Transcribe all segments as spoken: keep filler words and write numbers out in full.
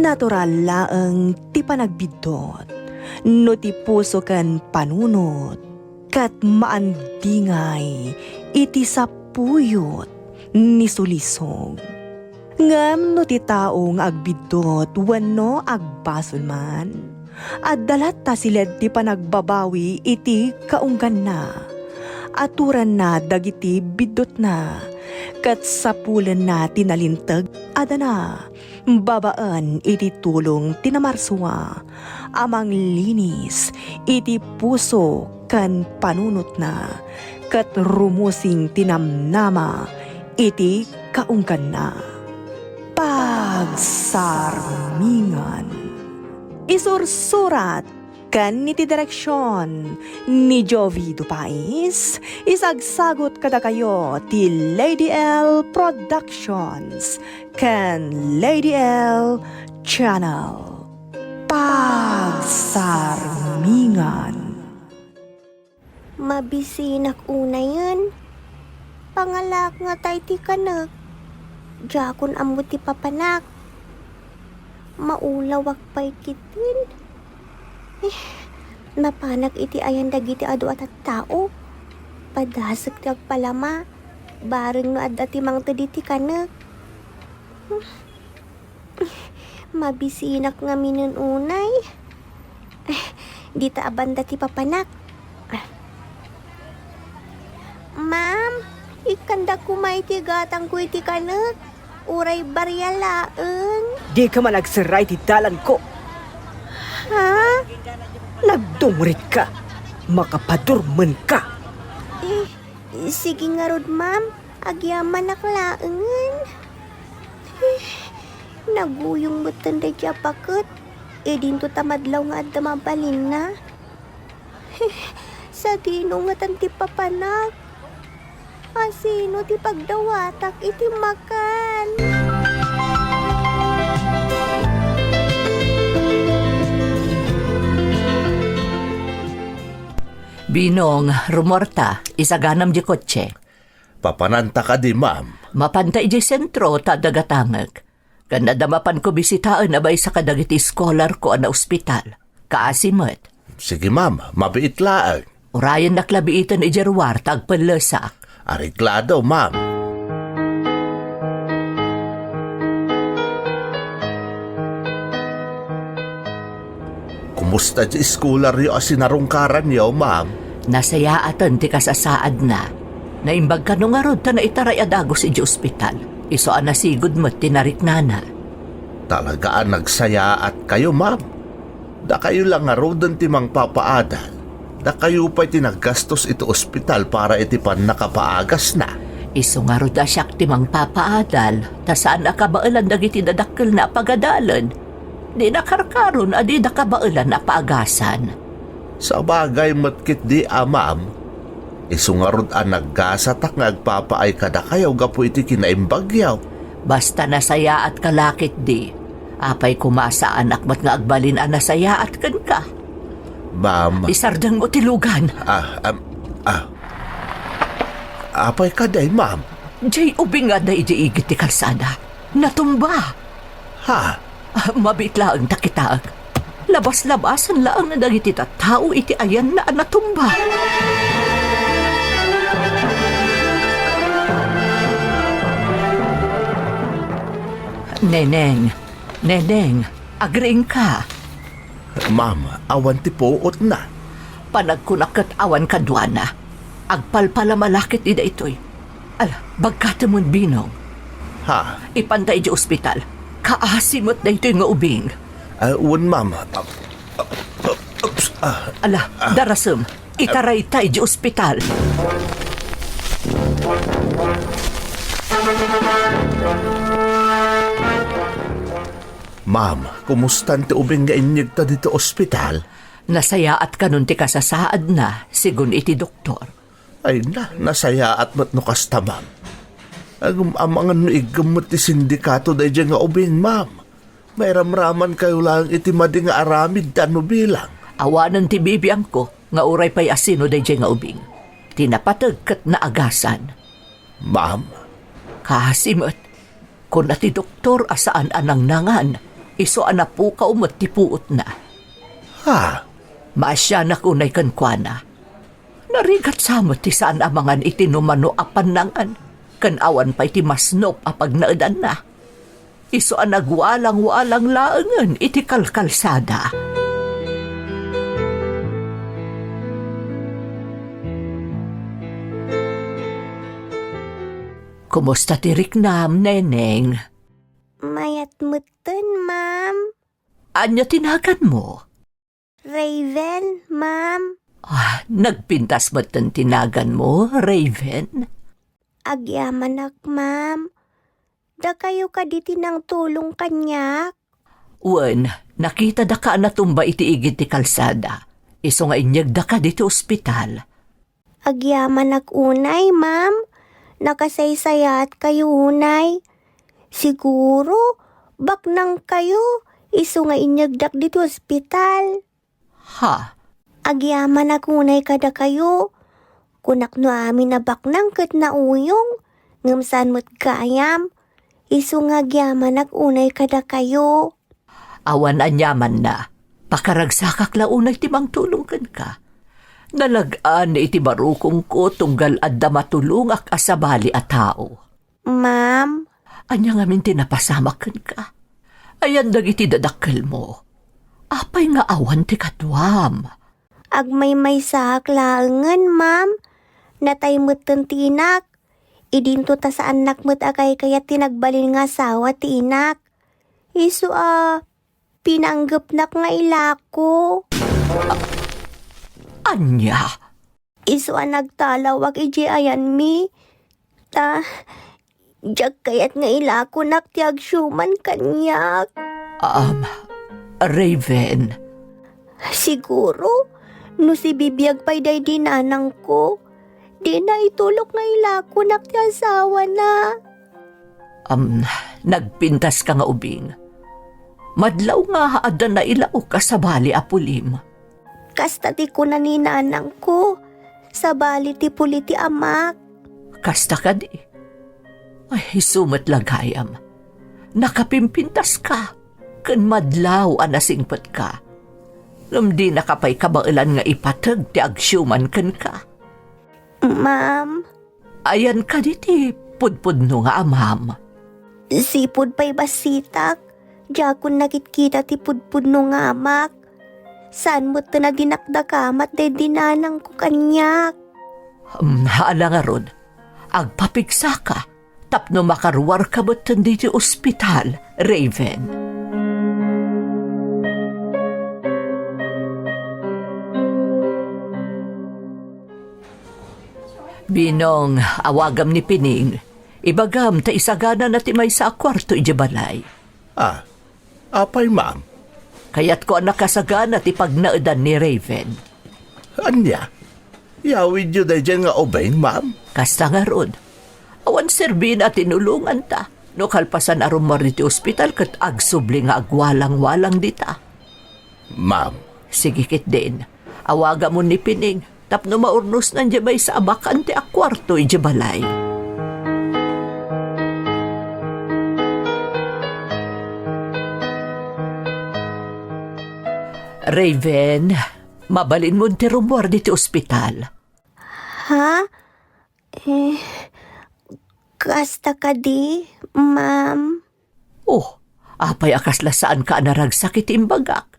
Natural laeng ti panagbiddut no ti puso ken panunot ket maandingay iti sapuyot ni sulisog. Ngem no ti tao nga agbiddut wenno agbasol man, adda latta siled ti panagbabawi iti kaungganna. Aturanna dagiti biddutna, ket sapulenna ti nalinteg a dana babaen iti tulong ti namarsua a manglinis iti puso ken panunotna, ket rumusing ti namnama iti kaungganna. Pagsarmingan. Isursurat ken iti direksion ni Jovi Dupais, isagsagut kadakayo ti Lady L Productions ken Lady L Channel. Pagsarmingan. Mabisinak unayen. Pangalaak ngata iti kanek. Diakon ammo ti papanak. Maulawak pay ketdin. Eh, napanak iti ayan dagiti adu a tattao. Padasek ti agpalama. Bareng no adda ti mangted iti kanek. Mabisinak ngaminen unay. Dita a banda ti papanak. Ma'am, ikkanda koma iti gatangko iti kanek. Uray barria laeng. Dika man agserra iti dalanko. Ha? Nagdungritka. Makapadurmenka. Eh, sige ngarud, ma'am. Agyamanak laengen. Eh, naguyong metten daydiay a paket. Idinto ta madlaw nga adda mabalinna. Eh, sadino ngatan ti papanak? Asino ti pagdawatak iti makan? Binong, rumuarta, isaganam diay kotse. Papananta kadi, ma'am? Mapanta idiay sentro ta adda gatangek. Ken adda mapanko bisitaen a maysa kadagiti eskolarko a naospital. Kaasi met. Sige, ma'am. Mabiit laeng. Urayennak la biiten idiay ruar ta agpellesak. Areglado, ma'am. Kumusta ti eskolaryo a sinarungkaranyo, ma'am? Nasayaaten ti kasasaadna. Naimbag kano ngarud ta naitaray a dagus idiay ospital. Isu a nasigud met ti nariknana. Talaga a nagsayaatka, ma'am. Dakayo la ngaruden ti mangpapaadal. Dakayo pay ti naggastos iti ospital para iti pannakapaagasna. Isu ngarud a siak ti mangpapaadal, ta saan a kabaelan dagiti dadakkelna a pagadalen. Di nakarkaron a dida kabaelan a paagasan. Sabagay met ketdi a, ma'am. Isu ngarud a naggasatak nga agpapaay kadakayo gapu iti kinaimbagyo. Basta nasayaatka la ketdi, apay koma saanak met nga agbalin a nasayaat kenka? Ma'am. Isardengmo ti lugan. Ah, am, ah. Apay kadi, ma'am? Diay ubing nga adda idiay igid ti kalsada. Natumba. Ha? Ah, mabiit laeng ta kitaek. Labas-labasan laeng dagiti tattao iti ayanna a natumba. Neneng, Neneng, agriingka. Ma'am, awan ti puotna. Panagkunak ket awan kaduana. Agpalpalama la ketdi daytoy. Ala, bagkatemon, Binong. Ha? Ipanta idiay ospital. Kaasi met daytoy nga ubing. Ah, wen, ma'am. Ah, ah, ah, ups, ah. Ala, ah. Darasem. Ikarayta idiay ospital. Ma'am, kumustan ti ubing nga inyegta ditoy ospital? Nasayaat kanon ti kasasaadna, sigun iti doktor. Ay na, nasayaat met no kasta, ma'am. Agum-amangan no iggem met ti sindikato daydiay nga ubing, ma'am. Mairamramankayo laeng iti madi nga aramid ta no bilang. Awanen ti bibiangko nga uray pay asino daydiay nga ubing. Ti napateg ket naagasan. Ma'am. Kaasi met, kuna ti doktor a saan a nangnangan. Isu a napukaw met ti puotna. Ha? Maasianak unay kenkuana. Narigat sa met ti saan a mangan iti numano a pannangan, ken awan pay ti masnop a pagnaedanna. Isu a nagwalang-walang laengen iti kalkalsada. Kumusta ti riknam, Neneng? Mayat metten, ma'am. Ania ti naganmo? Raven, ma'am. Ah, nagpintas metten ti naganmo, Raven? Agyamanak, ma'am. Dakayo kadi ti nangtulong kaniak? Wen, nakitada ka a natumba iti igid ti kalsada. Isu nga inyegda ka ditoy ospital. Agyamanak unay, ma'am. Nakasaysayat kayo unay. Siguro, baknang kayo, isu nga inyegdak ditoy ospital. Ha? Agyamanak unay kadakayo. Kunak no amin a baknang ket nauyong, ngem saan met gayam. Isu nga agyamanak unay kadakayo. Awan aniamanna, pakaragsakak la unay ti mangtulong kenka. Nalag-an iti barukongko tunggal adda matulongak a sabali a tao. Ma'am? Ania ngamin ti napasamak kenka? Ayan dagiti dadakkelmo. Apay nga awan ti kaduam? Agmaymaysaak laengen, ma'am. Natay metten ti inak. Idinto ta saannak met a kaykayat ti nagbalin nga asawa ti inak. Isu a pinanggepnak nga ilako. Ania? Isu a nagtalawak idiay ayanmi. Ta, diak kayat nga ilakonak ti agsiuman kaniak. Um, Raven. Siguro, no sibibiag pay daydi nanangko, dina itulok nga ilakonak ti asawana. Um, nagpintas ka nga ubing. Madlaw nga adda nailaok a sabali a pulim. Kasta ti kuna ni nanangko, sabali ti puli ti amak. Kasta kadi? Ay, isu met la gayam. Nakapimpintas ka, ken madlaw a nasingpet ka. Ngem dinaka pay kabaelan nga ipateg ti agsiuman kenka. Ma'am. Ayan kadi ti pudpudno nga amam? Sipud pay bassitak, diakon nakitkita ti pudpudno nga amak. Saan met ti nadinakdakamat daydi nanangko kaniak. Hmm, hala ngarud, agpapigsaka tapno makaruarka metten diti ospital, Raven. Binong, awagam ni Pining. Ibagam ta isaganana ti maysa a kuarto idiay balay. Ah, apay, ma'am? Kayatko a nakasagana ti pagnaedan ni Raven. Ania? Yawidyo daydiay nga ubing, ma'am? Kasta ngarud. Awan serbina a tinulonganta. No kalpasan a rummuar iti ospital ket agsubli nga agwalang-walang dita. Ma'am. Sige ketdin. Awagamon ni Pining tapno maurnosnan diay maysa a bakante a kuarto idiay balay. Raven, mabalinmon ti rummuar diti ospital. Ha? Eh, kasta kadi, ma'am? Oh, apay a kasla saanka a naragsak iti imbagak?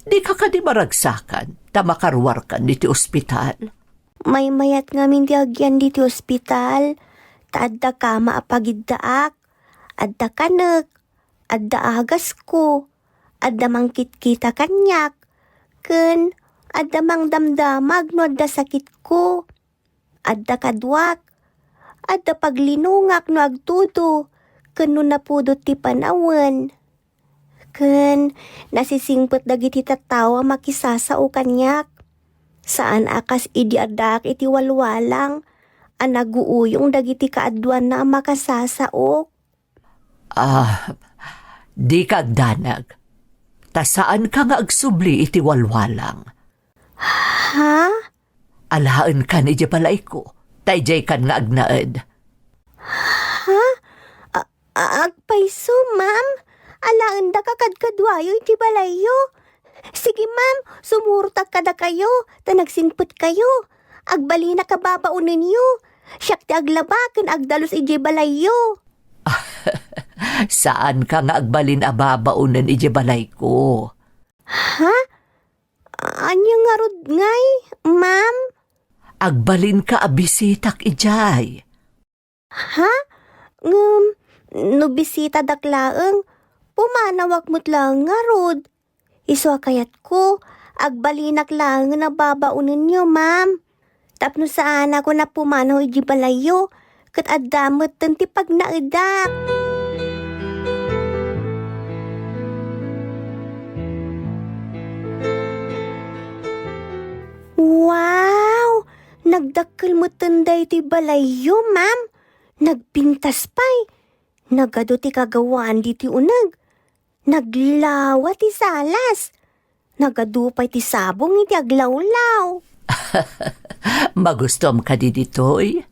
Dika kadi maragsakan ta makaruarkan diti ospital? Maymayat ngamin ti agyan diti ospital, ta adda kama a pagiddaak, adda kanek, adda agasko, adda mangkitkita kaniak, ken adda mangdamdamag no adda sakitko. Adda kaduak, adda paglinongak no agtudo, ken no napudot ti panawen. Ken nasisingpet dagiti tattao a makisasao kaniak. Saan a kas idi addaak iti walwalang a naguuyong dagiti kaaduanna a makasasaok. Ah, dika agdanag. Ta saanka nga agsubli iti walwalang. Ha? Alaenkan idiay balayko, ta idiaykan nga agnaed. Ha? A-, a-, agpayso, ma'am? Alaendaka Kadkaduayo iti balayyo. Sige, ma'am, sumurotak kadakayo, ta nagsingpetkayo. Agbalinak a babaonenyo. Siak ti aglaba ken agdalus idiay balayyo. Saanka nga agbalin a babaonen idiay balayko. Ha? Ania ngarud ngay, ma'am? Agbalinka a bisitak idiay. Ha? Ngem, no bisitadak laeng, pumanawak met laeng ngarud. Isu a kayatko, agbalinak laengen a babaonenyo, ma'am. Tapno saanakon a pumanaw idiay balayyo, ket adda metten ti pagnaedak. Wow! Nagdakkel metten daytoy balayyo, ma'am. Nagpintas pay. Nagadu ti kagawaan ditoy uneg. Naglawa ti salas. Nagadu pay ti sabong iti aglawlaw. Magustuam kadi ditoy?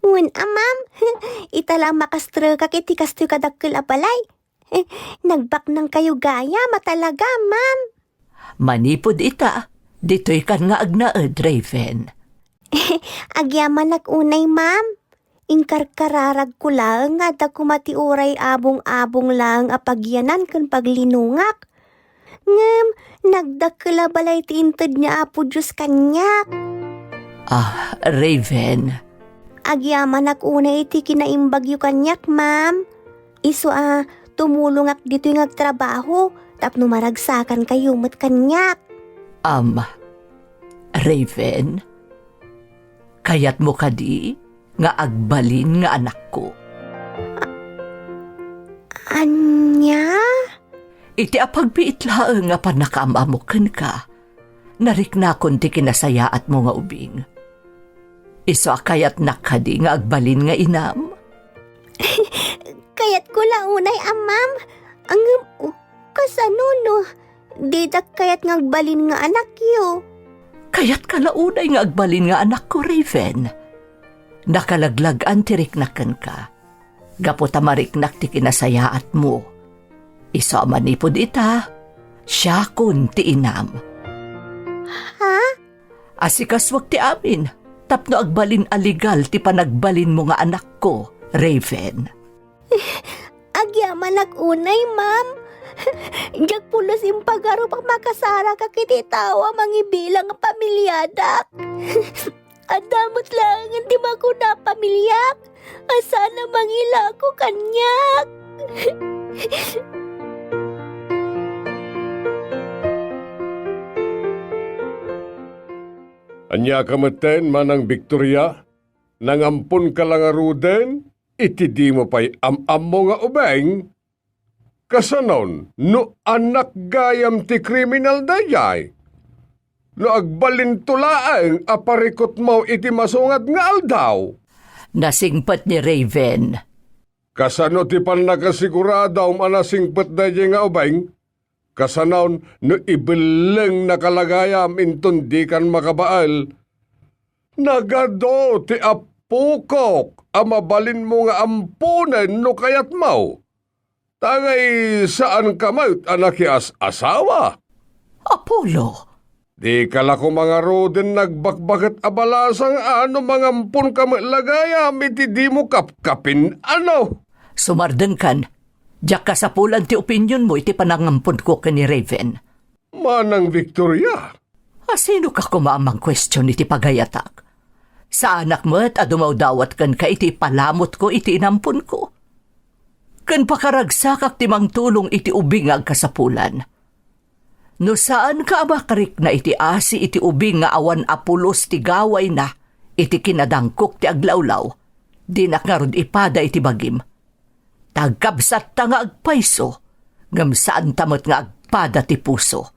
Wen a, ma'am. Ita la a makastrekak iti kastoy kadakkel a balay. Nagbaknangkayo gayam a talaga, ma'am. Manipud ita, ditoykan nga agnaed, Raven. Agyamanak unay, ma'am. Inkarkararagko laeng nga adda koma ti uray abong-abong laeng a pagyanan ken paglinongak. Ngem, nagdakkel a balay ti inted ni Apo Dios kaniak. Ah, Raven. Agyamanak unay iti kinaimbagyo kaniak, ma'am. Isu a tumulongak ditoy nga agtrabaho tapno maragsakankayo met kaniak. Am, Raven, kayatmo kadi nga agbalin nga anakko? A-, ania? Iti apagbiit laeng nga pannakaam-ammo kenka, nariknakon ti kinasayaatmo nga ubing. Isu a kayatnak kadi nga agbalin nga inam? Kayatko la unay a, ma'am. Ngem, kasano no didak kayat nga agbalin nga anakyo? Kayatka la unay nga agbalin nga anakko, Raven. Nakalaglag-an ti riknak kenka. Gapu ta mariknak ti kinasayaatmo. Isu a manipud ita, siakon ti inam. Ha? Asikasuak ti amin, tapno agbalin a legal ti panagbalinmo nga anakko, Raven. Agyamanak unay, ma'am. Diak pulos impagarup a makasarakak iti tao a mangibilang a pamiliadak. Adda met laengen ti makuna a pamiliak a saan a mangilako kaniak. Ania ka metten, Manang Victoria? Nangamponka la ngaruden iti dimo pay am-ammo nga ubing? Kasanon, no anak gayam ti kriminal daydiay? No agbalinto laeng a parikutmo iti masungad nga aldaw? Nasingpet ni Raven. Kasano ti pannakasiguradom a nasingpet daydiay nga ubing? Kasanon, no ibellengnaka la gayam inton dikan makabael? Nagadu ti appokok a mabalinmo nga amponen no kayatmo. Ta ngay saanka met a nakias-asawa. Apollo! Dika la koma ngaruden nagbakbaket a balasang a no mangamponka met la gayam iti dimo kapkapin-ano. Sumardengkan, diak kasapulan ti opinionmo iti panangamponko ken ni Raven. Manang Victoria. A, sinoka koma a mangkuestion iti pagayatak? Saanak met a dumawdawat kenka iti ipalamutko iti inamponko. Ken pakaragsakak ti mangtulong iti ubing nga agkasapulan. No saanka a makarikna iti asi iti ubing nga awan a pulos ti gawayna iti kinadangkok ti aglawlaw, dinak ngarud ipada iti bagim. Ta agkabsatta nga agpayso, ngem saanta met nga agpada ti puso.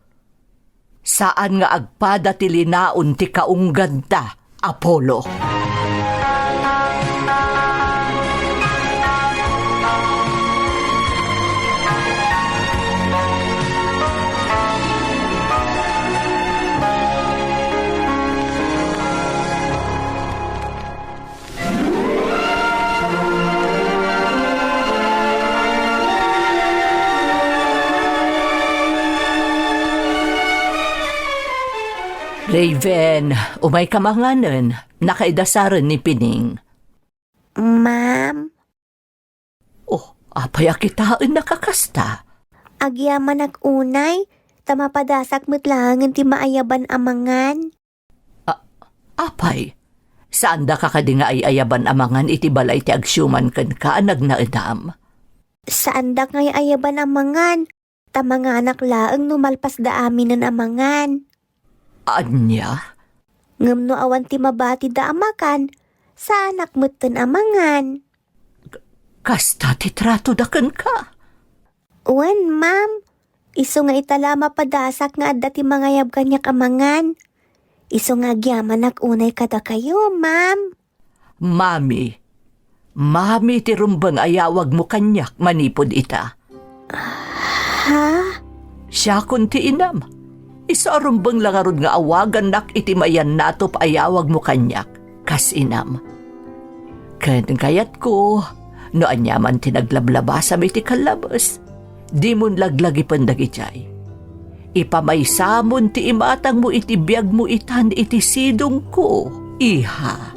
Saan nga agpada ti linaon ti kaungganta, Apollo. Raven, umayka manganen. Nakaidasaren ni Pining. Ma'am? Oh, apay a kitaennaka kasta? Agyamanak unay, ta mapadasak met laengen ti maayaban a mangan. A-, apay, saandaka kadi nga ay-ayaban a mangan iti balay ti agsiuman kenka a nagnaedam? Saandak nga ay-ayaban a mangan, ta manganak laeng no malpasda aminen a mangan. Ania? Ngem no awan ti mabatida a makan, saanak metten a mangan. K-, kasta ti tratoda kenka? Wen, ma'am. Isu nga ita la mapadasak nga adda ti mangayab kaniak a mangan. Isu nga agyamanak unay kadakayo, ma'am. Mami. Mami ti rumbeng a yawagmo kaniak manipud ita. Ha? Siakon ti inam. Isu a rumbeng la ngarud nga awagannak iti mayannatop a yawagmo kaniak kas inam. Ken kayatko, no aniaman ti naglablabasam iti kallabes, dimon laglagipen dagidiay. Ipamaysamon ti imatangmo iti biagmo itan iti sidongko, iha.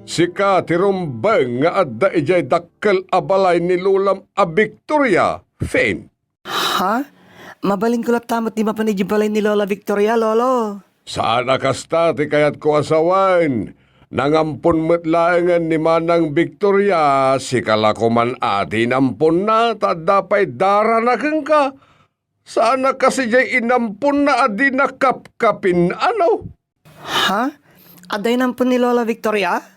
Sika ti rumbeng nga adda idiay dakkel a balay ni lolam a Victoria, Finn. Ha? Mabalinko latta met ti mapan idiay balay ni Lola Victoria, Lolo. Saan a kasta ti kayatko a sawen. Nangampon met laengen ni Manang Victoria, sika la koman a ti inamponna, ta adda pay darana kenka. Saan a kas idiay inamponna a dina kapkapin, ano? Ha? Adda inampon ni Lola Victoria?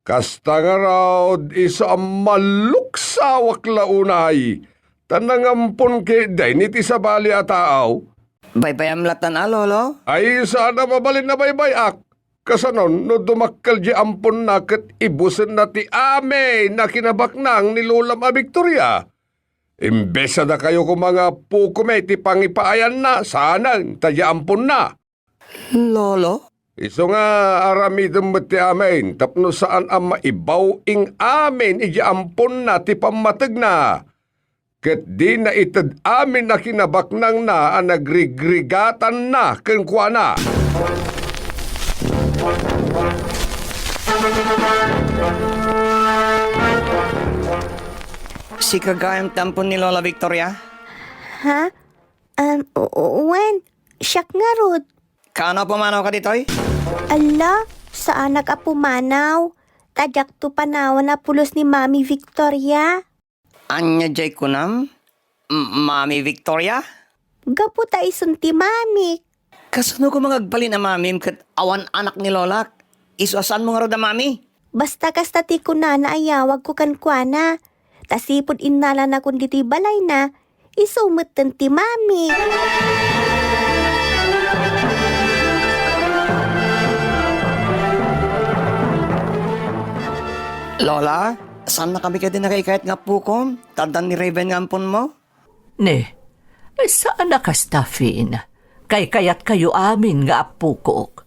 Kasta ngarud, isu a maluksawak la unay, ta nangampon ketdi dayta sabali a tao. Baybayam latta, Lolo? Ay, saan a mabalin a baybay-ak. Kasanon, no dumakkel diay amponna ket ibusenna ti amin a kinabaknang ni lolam a Victoria. Imbes a dakayo koma nga appokom ti pangipaayanna, saanen, ta diay amponna. Lolo? Isu nga aramidem met ti amin tapno saan a maibaw-ing amin idiay amponna ti pammategna, ket dina ited amin a kinabaknangna a nagrigrigatanna kenkuana. Sika gayam ti ampon ni Lola Victoria? Ha? Um, u-, u-, wen, siak ngarud. Kaano a pumanawka ditoy? Alla, saanak a pumanaw. Ta diakto panawan a pulos ni Mami Victoria. Ania diay kunam? M-, Mami Victoria? Gapu ta isun ti mamik. Kasano koma nga agbalin a mamim ket awan anak ni lolak? Isu a saanmo ngarud a mami? Basta kasta ti kunana a yawagko kenkuana. Ta sipud innalanakon ditoy balayna, isu metten ti mami. Lola, saannakami kadi nakaikayat nga appokom? Ta addan ni Raven nga amponmo? Ne, saan a kasta, Finn. Kaykayatkayo amin nga appokok.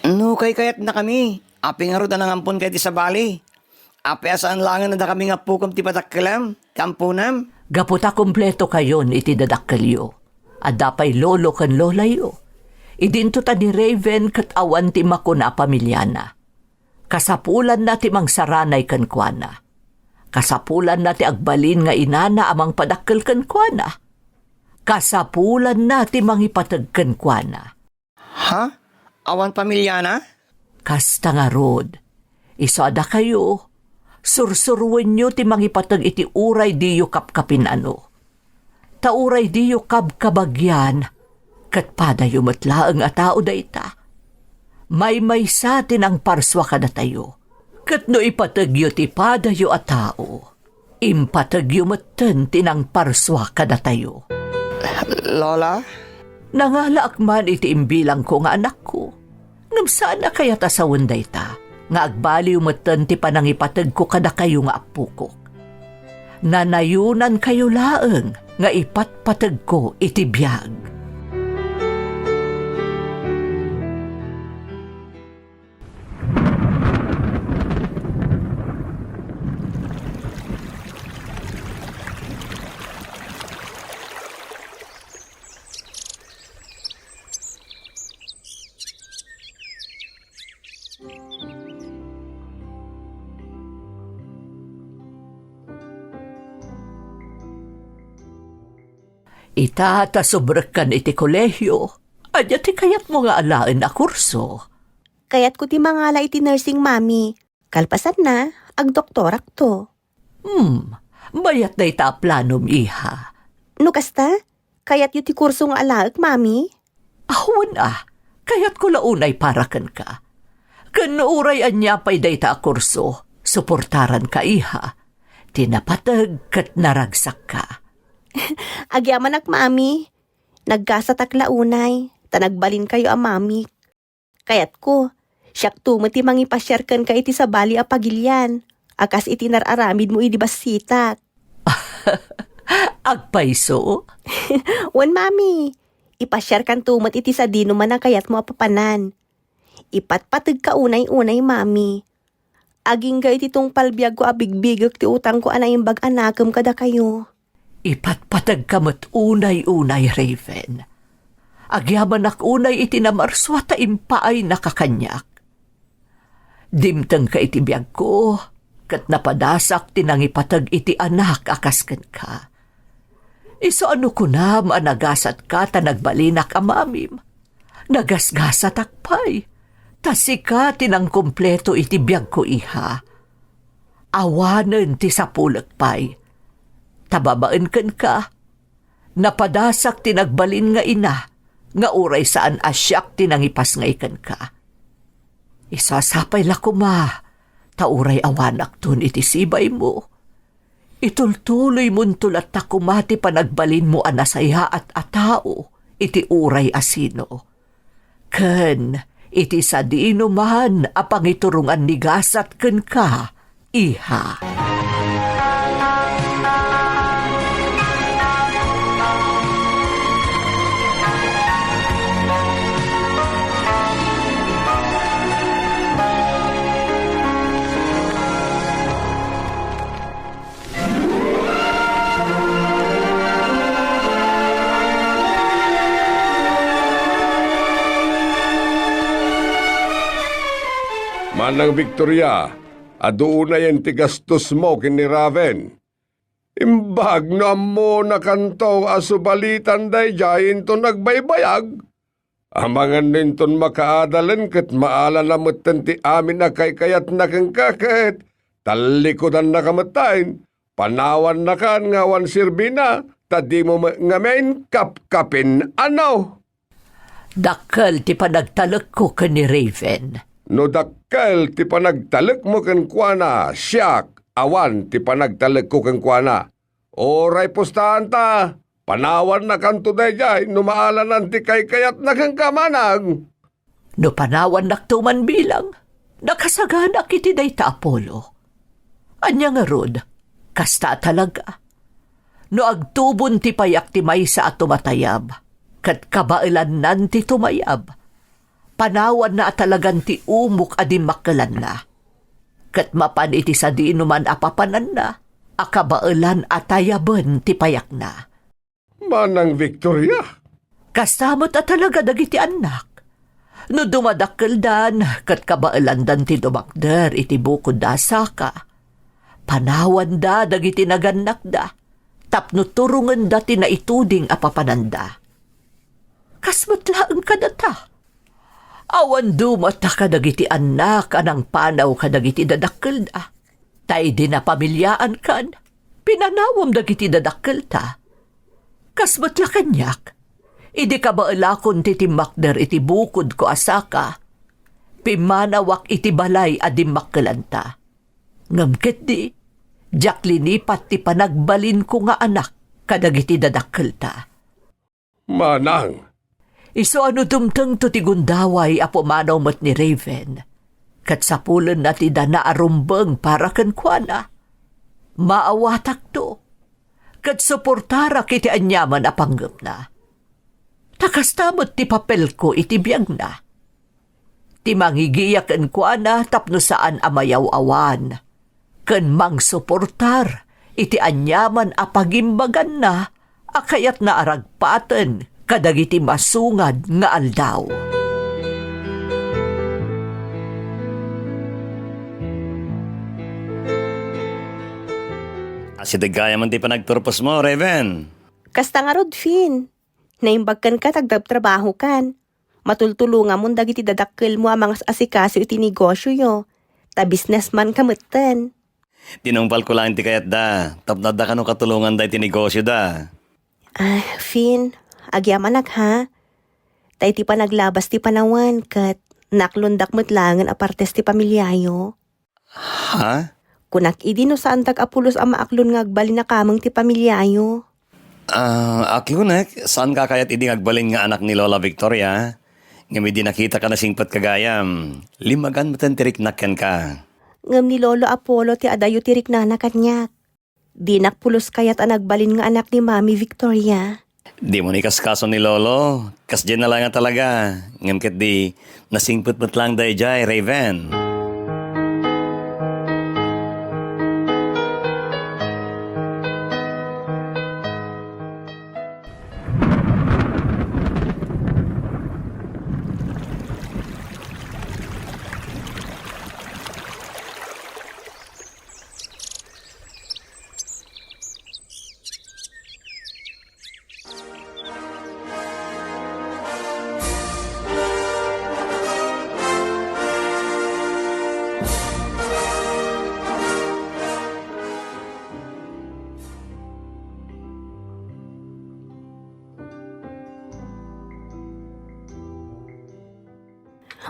No kaykayatnakami, apay ngarud a nangampon kadi sabali? Apay a saan laengen a dakami nga appokom ti padakkelem, ti amponem? Gapu ta kumpletokayon iti dadakkelyo. Adda pay lolo ken lolayo. Idinto ta ni Raven ket awan ti makuna a pamiliana. Kasapulanna ti mangsaranay kenkuana. Kasapulanna ti agbalin nga inana a mangpadakkel kenkuana. Kasapulanna ti mangipateg kenkuana. Ha? Awan pamiliana? Kasta ngarud, isu a dakayo, sursuroenyo ti mangipateg iti uray diyo kapkapin-ano. Ta uray diyo kabkabagian, ket padayo met laeng a tao dayta. Maymaysa ti nangparsua kadatayo, ket no ipategyo ti padayo a tao, impategyo metten ti nangparsua kadatayo. Lola? Nangalaak man iti imbilangko nga anakko. Ngem saan a kayat a sawen dayta, nga agbaliw metten ti panangipategko kadakayo nga appokok. Nanayonankayo laeng nga ipatpategko iti biag. Ita ta subrekkan iti kolehio, ania ti kayatmo nga alaen a kurso? Kayatko ti mangala iti nursing, Mami. Kalpasanna, agdoktorakto. Hmm, mayat dayta a planom, iha. No kasta, kayatyo ti kurso nga alaek, Mami? Awan a, kayatko la unay para kenka. Ken no uray ania pay dayta a kurso, suportaranka, iha. Ti napateg ket naragsakka. Agyamanak, Mami. Naggasatak la unay, ta nagbalinkayo a mamik. Kayatko, siakto met ti mangipasiar kenka iti sabali a pagilian, a kas iti nar-aramidmo idi bassitak. Agpayso? Wen, Mami. Ipasiarkanto met iti sadino man a kayatmo a papanan. Ipatpategka unay-unay, Mami. Agingga iti tungpal biagko a bigbigek ti utangko a naimbag a nakem kadakayo. Ipatpategka met unay-unay, Raven. Agyamanak unay iti namarsua ta impaayna kaniak. Dimtengka iti biagko, ket napadasak ti nangipateg iti anak a kas kenka. Isu a no kunam a nagasatka ta nagbalinak a mamim, nagasgasatak pay, ta sika ti nangkumpleto iti biagko, iha. Awanen ti sapulek pay. Ta babaen kenka, napadasak ti nagbalin nga ina, nga uray saan a siak ti nangipasngay kenka. Isu a sapay la koma, ta uray awanakton iti sibaymo, itultuloymonto latta koma ti panagbalinmo a nasayaat a tao iti uray a sino. Ken iti sadino man a pangiturongan ni gasat kenka, iha. Manang Victoria, adu unayen ti gastosmo ken ni Raven. Imbag no ammonakanto a subalitan daydiay inton agbaybayag, amangan no inton makaadalen ket maalana metten ti amin a kaykayatna kenka ket tallikudannaka metten, panawannakan nga awan serbina, ta dimo met ngamin kapkapin, ano? Dakkel ti panagtalekko ken ni Raven. No dakkel ti panagtalekmo kenkuana, siak, awan ti panagtalekko kenkuana. Uray pustaanta, panawannakanto daydiay no maalanan ti kaykayatna kenka, manang. No panawannakto man bilang, nakasaganak iti dayta a pulo. Ania ngarud, kasta a talaga. No agtubon ti payak ti maysa a tumatayab, ket kabaelannan ti tumayab, panawanna a talagan ti umok a dimmakkelanna. Ket mapan iti sadino man a papananna, a kabaelan a tayaben ti payakna. Manang Victoria. Kasta met a talaga dagiti annak. No dumadakkeldan ket kabaelandan ti dumakder iti bukodda a saka, panawanda dagiti nagannakda tapno turongenda ti naituding a papananda. Kas met laeng kadata. Awan dumata kadagiti annak a nangpanaw kadagiti dadakkelda. Ta idi napamiliaankan, pinanawam dagiti dadakkelta. Kas met la kaniak, idi kabaelakon ti timmakder iti bukodko a saka, pimmanawak iti balay a dimmakkelanta. Ngem ketdi, diak linipat ti panagbalinko nga anak kadagiti dadakkelta. Manang. Isu a no dumtengto ti gundaway a pumanaw met ni Raven, ket sapulenna ti dana a rumbeng para kenkuana, maawatakto, ket suportarak iti aniaman a panggepna. Ta kasta met ti papelko iti biagna. Ti mangigiya kenkuana tapno saan a mayaw-awan, ken mangsuportar iti aniaman a pagimbaganna a kayatna a ragpaten kadagiti masungad nga aldaw. Asideg gayam ti panagturposmo, Raven. Kasta ngarud, Fin. Naimbag kenka ta agtrabtrabahokan. Matultulonganmon dagiti dadakkelmo a mangas-asikaso iti negosioyo, ta businessman ka metten. Tinungpalko laeng ti kayatda, tapno adda kano katulonganda iti negosioda. Ah, Fin, agyamanak ha. Ta iti panaglabas ti panawen ket naaklondak met laengen a partes ti familiayo. Ha? Kunak idi no saandak a pulos a maaklon nga agbalin a kameng ti familiayo. Ah, aklonek, saanka kayat idi nga agbalin nga anak ni Lola Victoria? Ngem idi nakitaka a nasingpet ka gayam, limmagan metten ti riknak kenka. Ngem ni Lolo Apollo ti adayo ti riknana kaniak. Dinak pulos kayat a nagbalin nga anak ni Mami Victoria. Dimo ni kaskaso ni Lolo. Kasdiay na laeng a talaga. Ngem ketdi, nasingpet met laeng daydiay, Raven.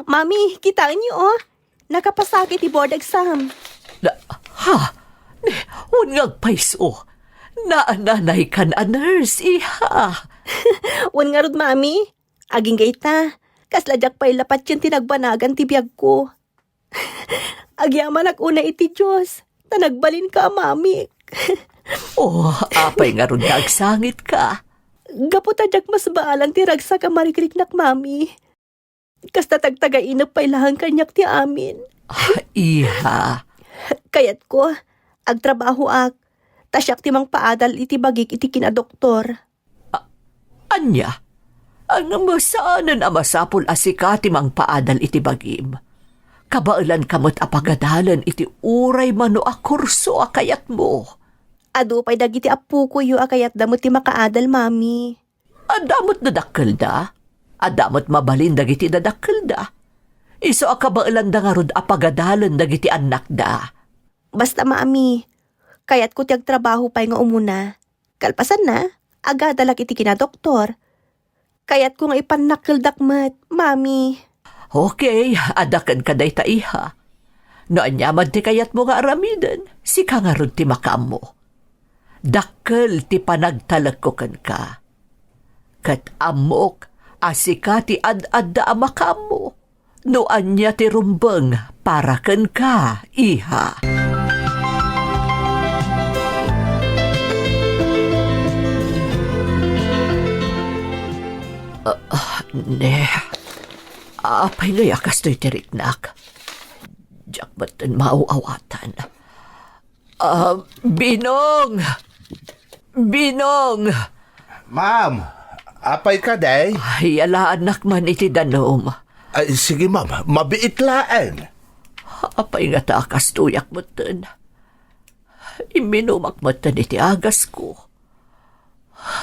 Mami, kitaenyo, oh. Nakapasakit ti board exam. Na, ha? Ne, wen nga agpayso. Naananay kan a nurse, iha. Wen ngarud, Mami. Agingga ita, kasla diak pay la patien ti nagbanagan ti biagko. Agyamanak unay iti Dios, ta nagbalinka a mamik. Oh, apay ngarud nga agsangitka? Gapu ta diak masbaalan ti ragsak a marikriknak, Mami. Kasta ti agtagainep pay laeng kaniak ti amin. Ah, iha. Kayatko, agtrabahoak, ta siak ti mangpaadal iti bagik iti kinadoktor. A-, ania? Ngem saanen a masapul a sika ti mangpaadal iti bagim. Kabaelanka met a pagadalen iti uray mano a kurso a kayatmo. Adu pay dagiti appokoyo a kayatda met ti makaadal, Mami. Adda met dadakkelda. Adda met mabalin dagiti dadakkelda. Isu a kabaelanda ngarud a pagadalen dagiti annakda. Basta, Mami, kayatko ti agtrabaho pay nga umuna. Kalpasanna, agadalak iti kinadoktor. Kayatko nga ipannakkeldak met, Mami. Okay, adda kenka dayta, iha. No aniaman ti kayatmo nga aramiden, sika ngarud ti makaammo. Dakkel ti panagtalekko kenka. Ket ammok a sika ti ad-adda a makaammo no ania ti rumbeng para kenka, iha. Ah, ah, ne. Apay ngay a kastoy ti riknak? Diak metten maaw-awatan. Ah, Binong! Binong! Ma'am, apay kadi? Ay, alaannak man iti danum. Ay, sige, ma'am. Mabiit laeng. Apay ngata a kastoyak metten? Imminumak metten iti agasko.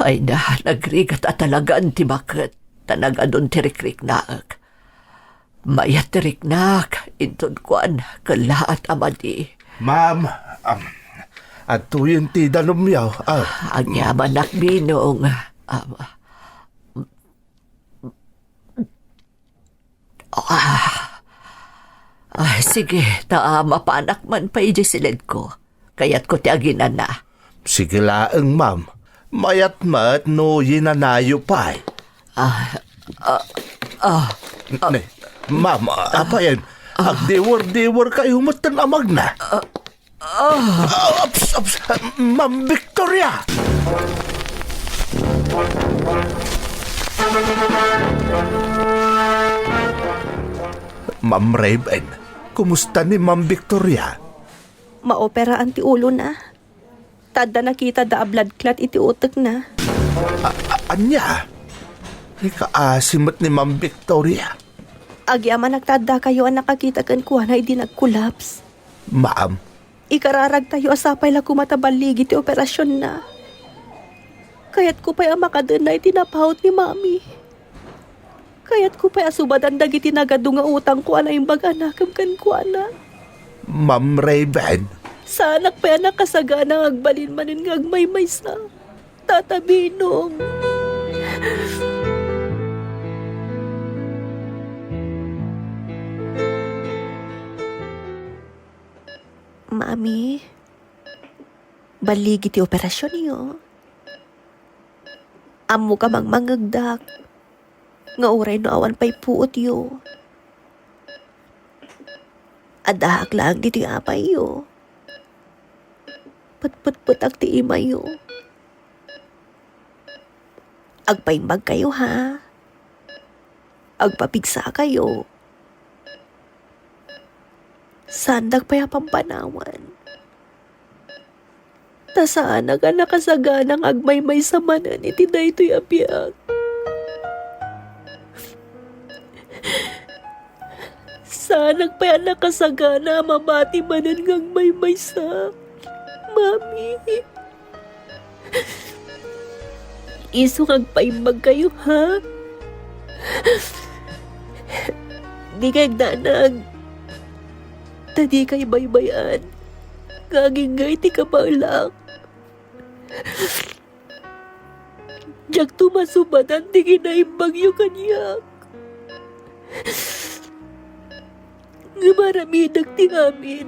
Ay na, nagrigat a talagan ti maket, ta nagadun ti rikriknaek. Mayat ti riknak, inton kuan, kellaat a madi. Ma'am, am, adtoyen ti danumyo. Ah. Agyamanak, Binong. Am, ah, ah, sige, ta mapanak man pay idiay siledko. Kayatko ti aginana. Sige laeng, ma'am. Mayat met no yinanayo pay. Ah, ah, ah. Ne, ma'am, apayen, agdiwer-diwer kayo metten a magna. Ah, ah. Ah, ups, ups, Ma'am Victoria! Ma'am Raven, kumusta ni Ma'am Victoria? Maoperaan ti ulona. Ta adda nakitada a blood clot iti utekna. A-, a-, ania? Ay, kaasi met ni Ma'am Victoria. Agyamanak ta addakayo a nakakita kenkuana idi nag-collapse. Ma'am. Ikararagtayo a sapay la koma ta balligi ti operasionna. Kayatko pay a makadenna iti napaut ni Mami. Kayatko pay a subadan dagiti nagadu nga utangko a naimbag a nakem kenkuana. Ma'am Raven. Saanak pay a nakasagana nga agbalin manen nga agmaymaysa. Tata Binong. Mami, balligi ti operasionyo. Ammok a mangmangngegdak nga uray no awan pay puotyo, addaak laeng ditoy apayyo. Petpetpetak ti imayo. Agpaimbagkayo, ha? Agpapigsakayo. Saandak pay a pampanawan. Ta saanak a nakasagana nga agmaymaysa manen iti daytoy a biag. Saanak pay a nakasagana a mabati manen nga agmaymaysa. Mami. Isu nga agpaimbagkayo, ha? Dikay agdanag. Ta dikay baybay-an nga agingga iti kabaelak. Diakto masubadan ti kinaimbagyo kaniak. Ngem aramidek ti amin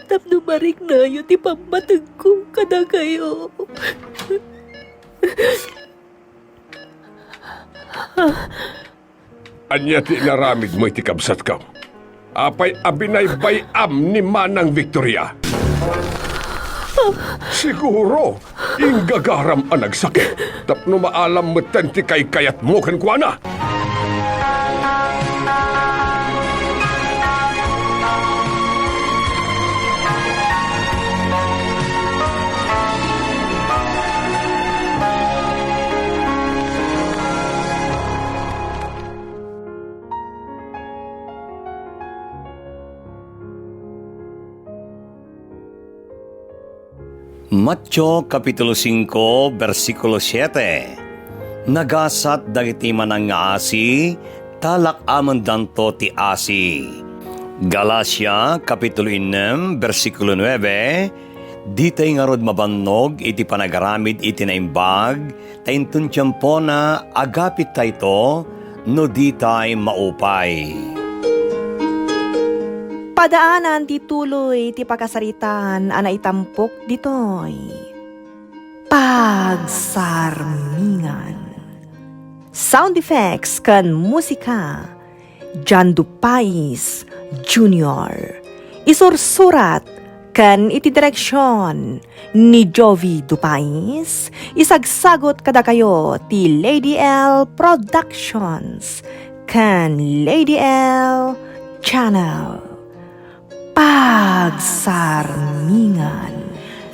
tapno mariknayo ti pammategko kadakayo. Ania ti inaramidmo iti kabsatko? Apay a binaybay-am ni Manang Victoria? Siguro, inggagaram a nagsakit tapno maalam metten ti kaykayatmo kenkuana. Mateo kapitulo singko, bersikulo siete. Nagasat dagiti manangaasi, ta lak-amendanto ti asi. Galacia kapitulo innem, bersikulo nuebe. Ditay ngarud mabannog iti panagaramid iti naimbag, ta inton tiempona, agapittayto no ditay maupay. Padaanan ti tuloy ti pakasaritaan a naitampok ditoy Pagsarmingan. Sound effects ken musika, John Dupais Junior. Isursurat ken iti direksion ni Jovi Dupais, isagsagut kadakayo ti Lady L Productions ken Lady L Channel. Pagsarmingan.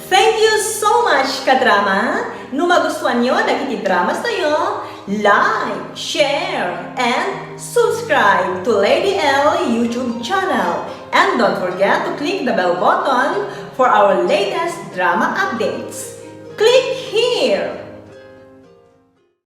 Thank you so much, kadrama! No magustuanyo dagiti dramas tayo, like, share, and subscribe to Lady L YouTube channel. And don't forget to click the bell button for our latest drama updates. Click here!